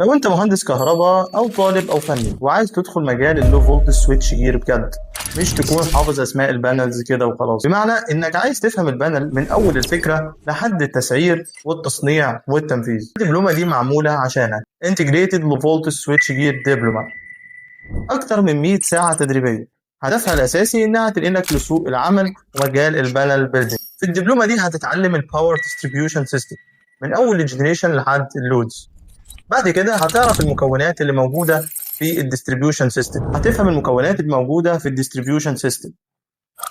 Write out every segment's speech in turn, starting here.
لو انت مهندس كهرباء او طالب او فني وعايز تدخل مجال ال low volt switchgear بجد، مش تكون حافظ اسماء ال panels كده وخلاص، بمعنى انك عايز تفهم ال panel من اول الفكرة لحد التسعير والتصنيع والتنفيذ، الدبلومه دي معمولة عشانك. Integrated Low Voltage Switchgear Diploma، اكتر من 100 ساعة تدريبيه، هدفها الاساسي انها تنقلك لسوق العمل ومجال ال panel building. في الدبلومه دي هتتعلم ال power distribution system من اول ال generation لحد ال loads. بعد كده هتعرف المكونات اللي موجودة في ال distribution system، هتفهم المكونات الموجودة في ال distribution system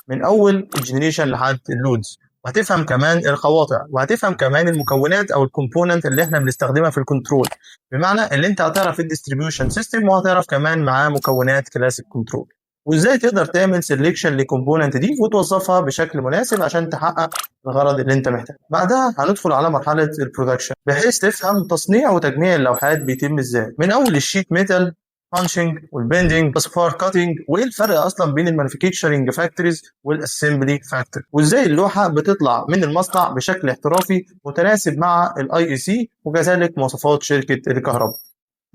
من اول ال generation لحد ال loads، وهتفهم كمان القواطع، وهتفهم كمان المكونات او ال component اللي احنا بنستخدمها في ال control، بمعنى اللي انت هتعرف ال distribution system وهتعرف كمان معاه مكونات classic control، وازاي تقدر تعمل selection لل component دي وتوظفها بشكل مناسب عشان تحقق الغرض اللي انت محتاجه. بعدها هندخل على مرحلة ال production، بحيث تفهم تصنيع وتجميع اللوحات بيتم ازاي، من اول ال sheet metal punching وال bending، busbar cutting، وايه الفرق اصلا بين ال manufacturing factories وال assembly factory، وازاي اللوحة بتطلع من المصنع بشكل احترافي متناسب مع ال IEC وكذلك مواصفات شركة الكهرباء.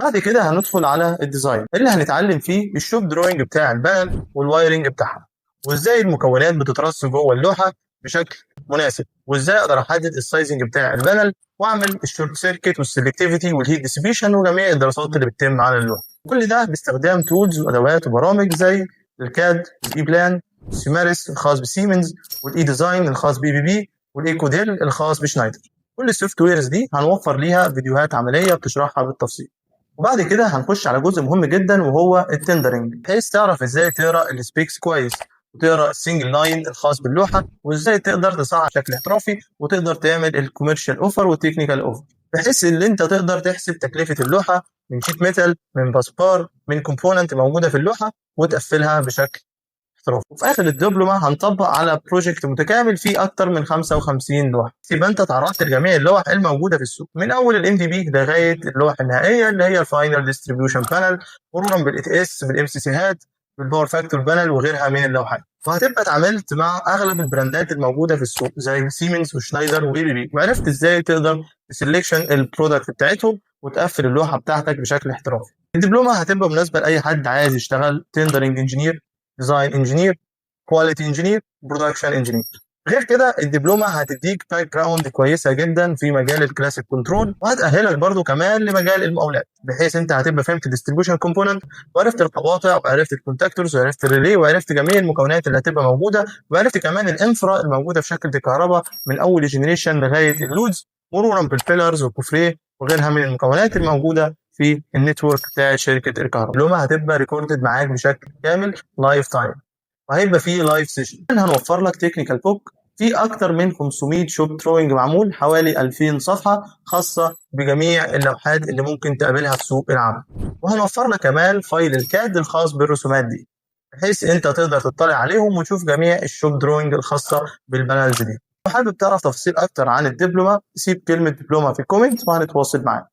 بعد كده هندخل على ال design اللي هنتعلم فيه ال shop drawing بتاع ال panel وال wiring بتاعها، وازاي المكونات بتترص جوه اللوحة بشكل مناسب، وازاي اقدر احدد ال sizing بتاع ال panel واعمل ال short circuit وال selectivity وال heat dissipation وجميع الدراسات اللي بتتم على اللوحة. كل ده باستخدام tools وادوات وبرامج زي ال CAD، ال EPLAN، ال Simaris الخاص بسيمنز، وال eDesign الخاص ب ABB، وال Ecodial الخاص بشنايدر. كل ال softwares دي هنوفر ليها فيديوهات عملية بتشرحها بالتفصيل. وبعد كده هنخش على جزء مهم جدا وهو ال tendering، بحيث تعرف ازاي تقرا ال specs كويس وتقرا ال single line الخاص باللوحه، وازاي تقدر تصعد بشكل احترافي وتقدر تعمل ال commercial offer وال technical offer، بحيث ان انت تقدر تحسب تكلفة اللوحة من sheet metal، من busbar، من component موجودة في اللوحه، وتقفلها بشكل احترافي. وفي اخر الدبلومه هنطبق على project متكامل فيه اكتر من 55 لوحه، يبقى انت تعرضت لجميع اللوح الموجودة في السوق من اول ال MVP لغاية اللوح النهائية اللي هي ال final distribution panel، مرورا بال ATS، بال MCC هات، بال power factor panel وغيرها من اللوحات. وهتبقى اتعاملت مع اغلب البراندات الموجودة في السوق زي سيمنز وشنايدر و ABB، وعرفت ازاي تقدر ت selection ال product بتاعتهم وتقفل اللوحة بتاعتك بشكل احترافي. الدبلومه هتبقى مناسبة لاي حد عايز يشتغل tendering engineer، design engineer، quality engineer، production engineer. غير كده الدبلومه هتديك background كويسة جدا في مجال ال classic control، وهتاهلك برضو كمان لمجال المقاولات، بحيث انت هتبقى فهمت ال distribution component وعرفت القواطع وعرفت ال contactors وعرفت ال relay وعرفت جميع المكونات اللي هتبقى موجوده، وعرفت كمان ال infra الموجودة في شركة الكهرباء من اول generation لغاية ال loads، مرورا بال fillers والكوفريه وغيرها من المكونات الموجودة في ال network بتاع شركة الكهرباء. الدبلومه هتبقى recorded معاك بشكل كامل lifetime، وهيبقى فيه live session. هنوفر لك technical book في اكتر من 500 shop drawing معمول، حوالي 2000 صفحه، خاصة بجميع اللوحات اللي ممكن تقابلها في سوق العمل. وهنوفر لك كمان file ال CAD الخاص بالرسومات دي، بحيث انت تقدر تطلع عليهم وتشوف جميع ال shop drawing الخاصة بال panels دي. لو حابب تعرف تفاصيل اكتر عن الدبلومه، سيب كلمة دبلومه في ال comment وهنتواصل معاك.